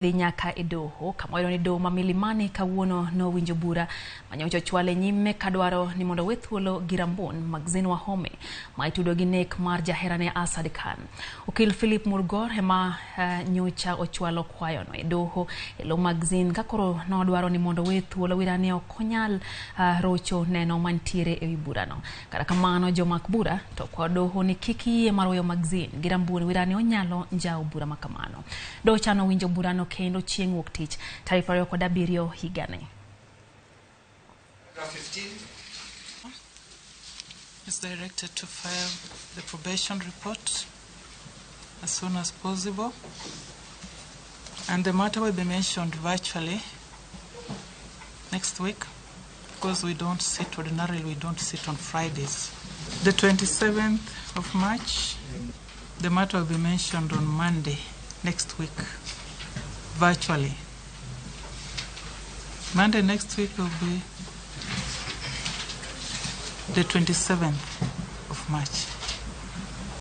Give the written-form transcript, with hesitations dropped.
Dhi nyaka e doho kama wayudo ni doho ma Milimani kawuono nowinjo bura manyocha ochwal e nyime kadwaro ni mondo owe thuolo gi Rambun Maxine Wahome ma itudo gi nek mar jaherane Asad Khan. Okil Philip Murgor ema nyocha ochwalo kwayono e doho e lo Maxine ka koro nodwaro ni mondo owe thuolo wirani ok onyal rocho neno mantiere e wi burano. Kata kamano jomak bura to kwa doho ni kik yie mar weyo Maxine gi Rambun wirani onyalo njawo bura makamano. Doho chano winjo burano kendo chieng' wuok tich tarik 27 higani. Paragraph 15. Is directed to file the probation report as soon as possible. And the matter will be mentioned virtually next week because we don't sit ordinarily, we don't sit on Fridays. The 27th of March, the matter will be mentioned on Monday next week, virtually. Monday next week will be the 27th of March.